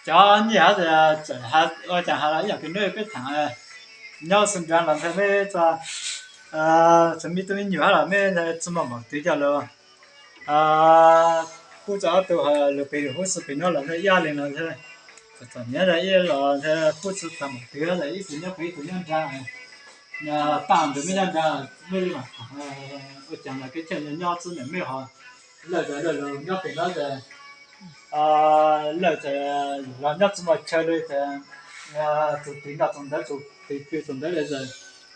Cov nyiaj txawm ua cas has los ib yam pem no peb tham, nyob xeev nrad los ntawd mej txawm me tub me nyuam los mej txawj muaj npaum twg coj los, kuj txawm ob tug lug pem lug hub xwb pem no los ntawd ib leeg los ntawd, txom nyem ib los ntawd kuj txawm tau npaum twg los ib tug nyob pem ib tug nyob nrad, paj ntawd mej nyob nrad mej li mas tham ua cas los kev chaj nyob txwb ntawm mej ho, lawv txawm lawv nyob pem no txawm lawv txawm los nyob txwb muaj chaw li txawm, txug twg noj txug ntawd, txug twg pw txug ntawd li txawm,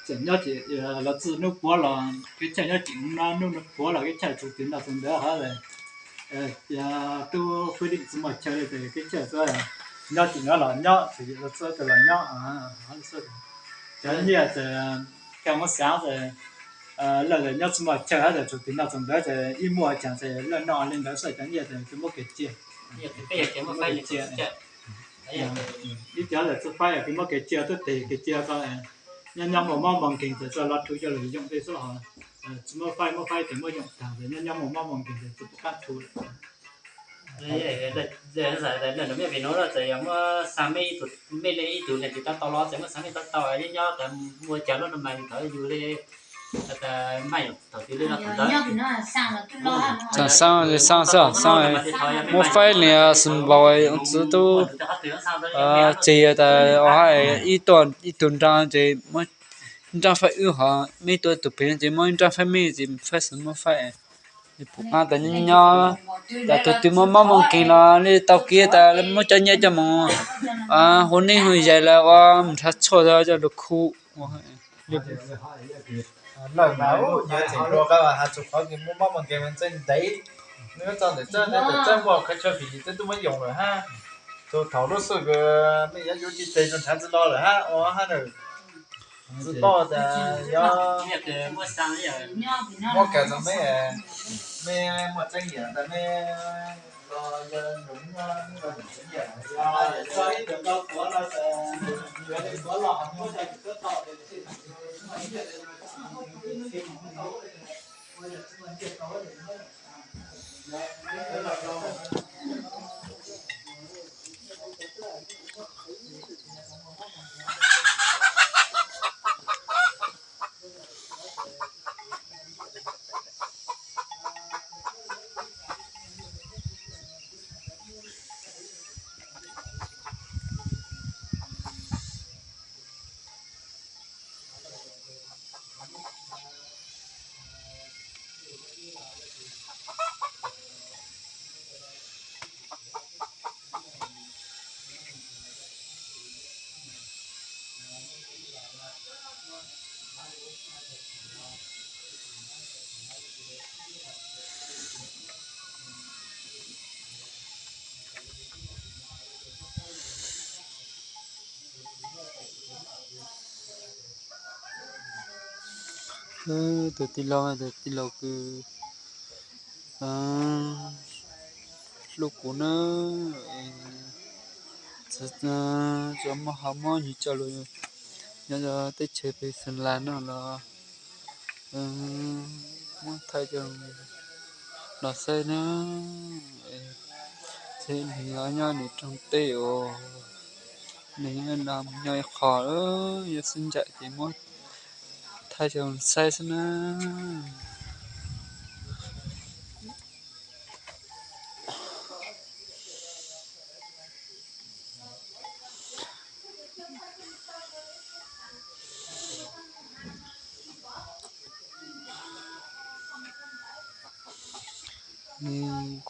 txawm nyob ces los txwj nub puav los kev chaj nyob ces no nub puav los kev chaj txug twg noj txug ntawd hov. Tub fwb li txwb muaj chaw li txawm kev chaj txawm nyob ces nyob los nyob, txawm los txwj txawm los nyob. Cov nyiaj txawm kag muab xaav txawm lawv nyob txwb muaj chaw hov txawm txug twg noj txug ntawd txawm ib muaj caag txawm lawv noj li ntawd xwb, cov nyiaj txawm kag muab kev cia. Ib cov txawm txwj faib kag muab kev cia, tub teg kev cia ko, nyob nyob muaj mob muaj nkeeg txawm txawj los rhu coj lug yoog tej xwb hov. Txwj muaj faib muab faib txawm muab yoog taag txawm nyob nyob muaj mob muaj nkeeg txawm txawj puv qab rhu lawm. Mej li ib tug leej twg tab tau los txawm muab xaav mej tab tau, nyob nyob tas muaj cas lub nub mas thov yug li, maj thaum twg li no thaum ntawd. Xaav xaav xaav xwb, muab faib li xwb npaum, txwv tub txig tas ua hab ib tug nraag ces muab nraag faib wb hov, mej tuaj tug pem ces muab nraag faib mej ces faib xwb muab faib. Puv qab tas nyob nyob, tas tug twg muaj mob muaj nkeeg los li tau kiag tas muab cov nyiaj coj moog hu neeb hu yaig los ua nrhav tshuaj coj lug khu. Lawm mas nyiaj tseem dlua qab has txug qhov kws muaj mob muaj nkeeg mas txawj ntev, nws txog ntawm txawj ntawm txawj muaj qhov chaw vim txawj tub muab yoog lawm hab. Txug thaum lub xwb kws mej yuav yuav tsi teg tug nrhav txwv no lawm hab ua hab na. Txwv paub tas yog muab kag txog mej, mej muaj tseeb yam tas mej los yog nyob, Tus tij laug, tus tij laug kws hlub kuv na, tsuas muab ho muab nwg coj lug nyob teb chaws peb Xeem Las no los muab thaij coj los saib na. Txhij nwg nyob nwg rooj teb os, nwg nyob ib qho, yuav xub ncaim ces muab thaij coj saib xwb na.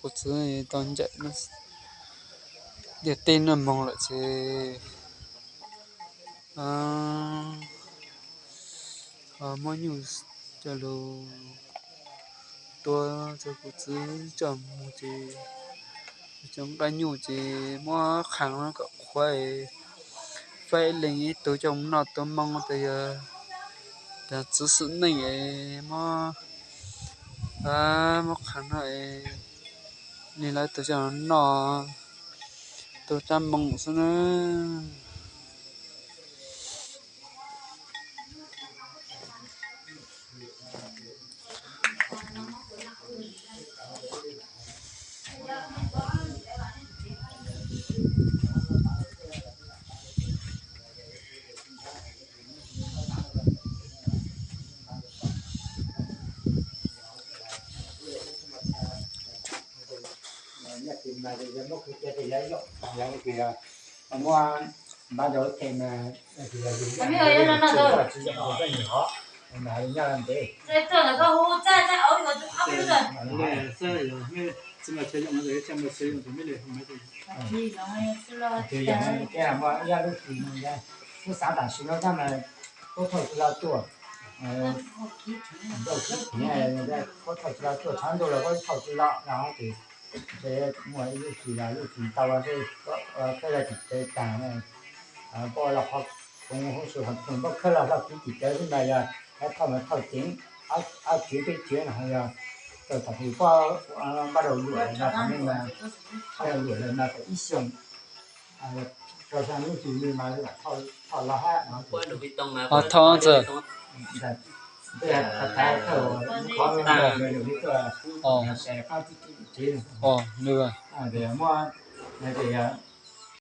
Kuv txiv tau ncaim tiaj teb noj moog lawm ces muab nyuj coj lug tua, txug kuv txiv coj moog ces cov nqaij nyuj ces muab qhaav no kom qhuav, faib leej ib tug coj moog noj tua moo tas yog txiv xwm neej es muab, muab qhaav no es nwg lawv tug coj noj tua rab moo xwb na. Yog tias muaj npab ntawd them mas yog yus yog tsis yog tus koj nyiam os, mas nyob ntev. Ces yog muaj ib yam no thiab mas lub hlis no, lub xav tam sim no mas puab thauj tsis tau tuaj, puab thauj tsis tau tuaj, tshav ntuj los puab thauj tsis tau no ces muaj ib lub hlis los lub hlis tau peb yog tim tsev tag, puab los qhov koom huv si qhov tseem puab khawb los hlo kiv tim tsev xwb mas yog thauj mas thauj ceev, ob tsev peb tsev no yog txawm thaum twg puab npaj rau luam no thaum nej mas luam lawm no tau ib xyoos, rau xyoo lub hlis no mas thauj los hab no. Thauj txawm, thauj, muab, tias